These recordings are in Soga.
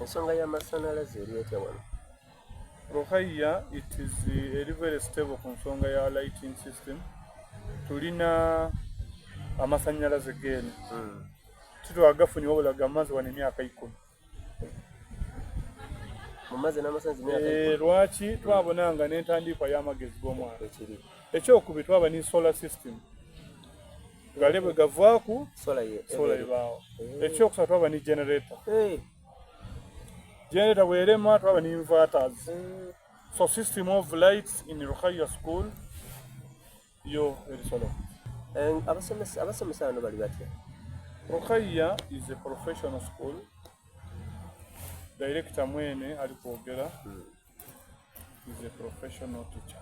Ensonga y'amasanhalaze eri etya wano? Ruhaya it is eri very stable ku nsonga ya lighting system. Tulina amasanyalaze geene titwagafunye wabula gamaze wano emyaka 10. Mumaze n'amasannyalaze emyaka Eh, 10. Lwaki twabona nga n'entandikwa y'amagezi g'omwana. Ekiri. Ekyokubi twaba ni solar system. Gale bwe gavaaku Solar ye. Solar ebaawo. Eh. Ekyokusatu twaba ni generator. Eh. Generator bwerema twaba ni inverters. So system of lights in Ruhaya school yo eri solar. Eh, abasomesa bano bali batya? Ruhaya is a professional school. Director mwene ali kwogera is a professional teacher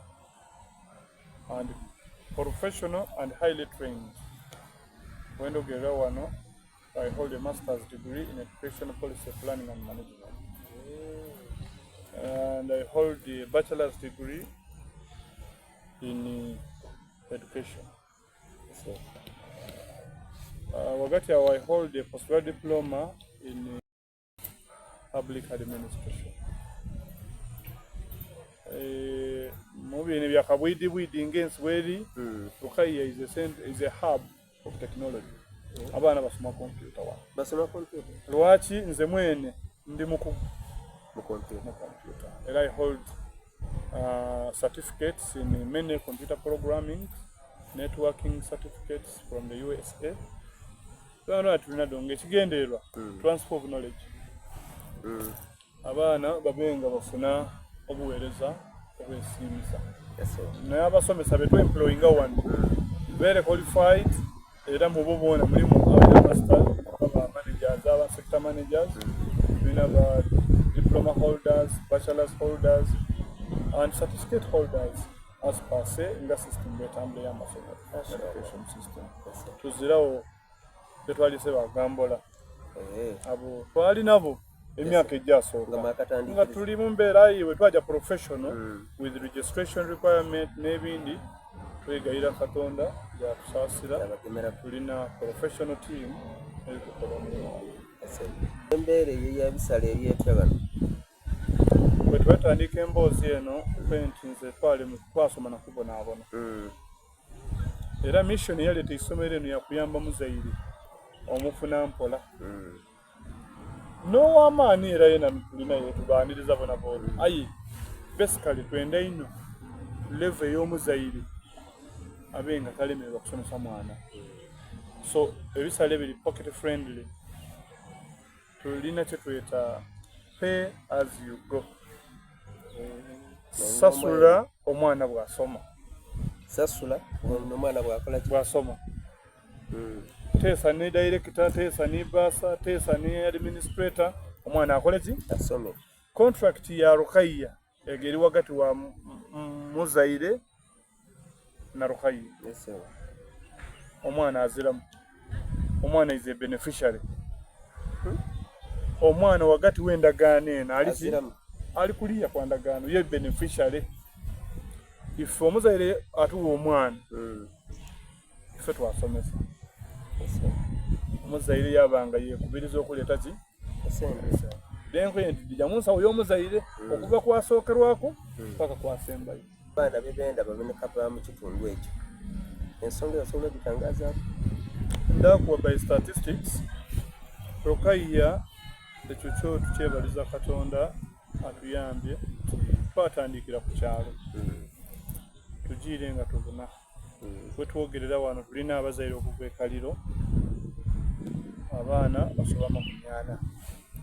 and professional and highly trained. Wendogerera wano I hold a master's degree in education policy planning and management. And I hold a bachelor's degree in education. Wakati awo I hold a postgraduate diploma in public administration. Mu bino bya kabwidi bwidi ng'ensi bweri, Ruhaya is a hub of technology. Abaana basoma computer wano. Basoma computer. Lwaki nze mwene ndi mukugu mu computer. Mu computer. Era I hold certificates in many computer programming, networking certificates from the USA. Abaana tulina donga ekigendererwa transfer of knowledge. Abaana babe nga bafuna obuweereza obwesiimisa. Naye abasomesa be twemployinga wano very qualified, era mu bo boona mulimu abalina masters, aba managers, aba sector managers, tulina ba diploma holders, bachelors holders and certificate holders as per se nga system bwetambula y'amasomero, education system. Tuzirawo tetwalise bagambola. Abo twali nabo emyaka ejasooka Nga mwakatandikiriza. Nga tuli mu mbeera yiwe twaja professional with registration requirement n'ebindi. Twegayira Katonda yakusaasira. Yabagemera. Tulina professional team erikukola omulimu. Embeera eyo y'ebisale eri etya bano? Bwe twetandika emboozi eno kwe nti nze twali twasoma nakubonaabona, era mission yaleeta essomero eno yakuyamba muzaire omufuna mpola n'ow'amaani, era yena tulina yetubaaniriza bona bona, aye basically twenda ino level ey'omuzaire abe nga talemererwa kusomesa mwana. So ebisale biri pocket friendly. Tulina kyetweta pay as you go, sasula omwana bw'asoma. Sasula omwana bw'akola ki? Bw'asoma. Teesa ne director, teesa ne bursar, teesa ne administrator, omwana akole ki? Asome. Contract ya Rukaiya ego eri wagati wa muzaire na Rukaiya. Yes, sir. Omwana aziramu, omwana is a beneficiary. Omwana wagati w'endagaano eno ali ki? Aziramu. Ali kuliya kwa ndagaano ye beneficiary. Ife omuzaire atuwa omwana, ife twasomesa. Yes, sir. Omuzaire yabanga yekubiriza okuleeta ki? Esente. Denkoye nti dija mu nsawo y'omuzaire okuva kwasookerwako paka kwasembayo. Abaana bebenda baboneka ba mu kitundu ekyo, ensonga eyo osobola ogitangaazaako? Ndakuwa by statistics, Rukaiya ekyo kyo tukyebaliza Katonda atuyambye nti twatandikira ku kyalo, tugiire nga tubuna. Wetwogerera wano tulina abazaire okuva e Kaliro, abaana basoba 40.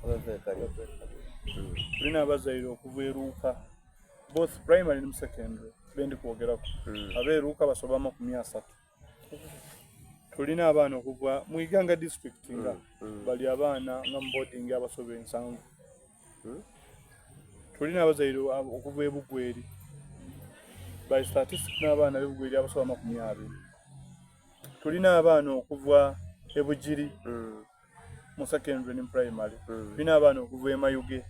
Abava e Kaliro. Tulina abazaire okuva e Luuka, both primary ne secondary bendi kwogerako, abeeruuka basoba 30. Tulina abaana okuva mu Iganga district nga bali abaana nga mu boarding abasoba 70. Tulina abazaire okuva e Bugweri, by statistics n'abaana b'e Bugweri abasoba 20. Tulina abaana okuva e Bugiri mu secondary ne primary. Tulina abaana okuva e Mayuge,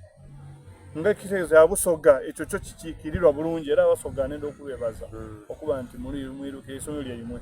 nga kitegeeza abusoga ekyo kyo kikiikirirwa bulungi, era abasoga nenda okubebaza okuba nti muli mwiruka essomero lyaimwe.